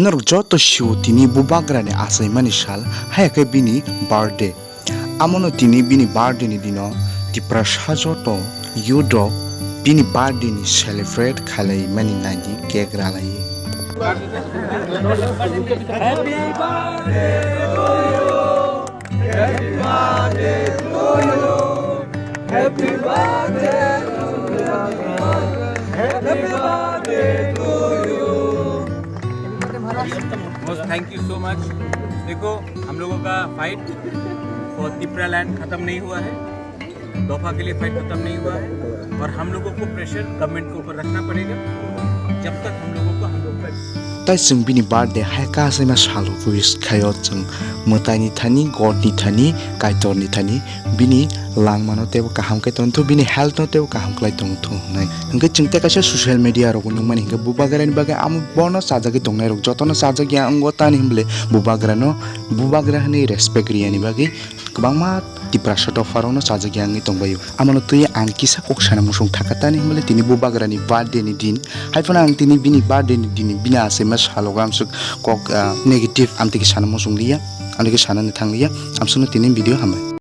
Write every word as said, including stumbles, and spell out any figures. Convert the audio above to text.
Norok joto sio tini bubagrani achaimani sal, haya khe bini birthday. Amono tini bini birthday ni dino Tiprasa joto youth rok bini birthday ni celebrate khalai mani naidi cake ralai. Most thank you so much. देखो, हम लोगों का fight for Tipra land खत्म नहीं हुआ है, दफा के लिए फाइट खत्म नहीं हुआ है, और हम लोगों को प्रेशर गवर्नमेंट के ऊपर रखना पड़ेगा जब तक हम लोगों को हम लोग का Tai chwng bini birthday hai kasaima salo wish khaio chwng mwtaini thani, Godni thani, Kaitorni thani, bini langmano teibo kaham khe tongthu, bini health no teibo kaham khlai tongthu hwnwi. Hwnkhe chwng tei kaisa social media rogo nukmani hwnkhe bubagrani bagwi amo bono chajagwi tongnairok jotono chajagya wngo tani hwnbwle bubagrano bubagra hwnwi respect riyani bagwi kwbangma Tiprasa dopharokno chajagya wngwi tongbaio. Amono twiwi ang kisa kok sana muchung thaka tani hwnbwle tini bubagrani birthday ni din. Haiphano ang tini bini birthday ni din bini achaima salogo amsuk kok ah, negative amtwi khe sana muchung liya, amtwi khe sanani thang liya. Amsukno tini video hambai.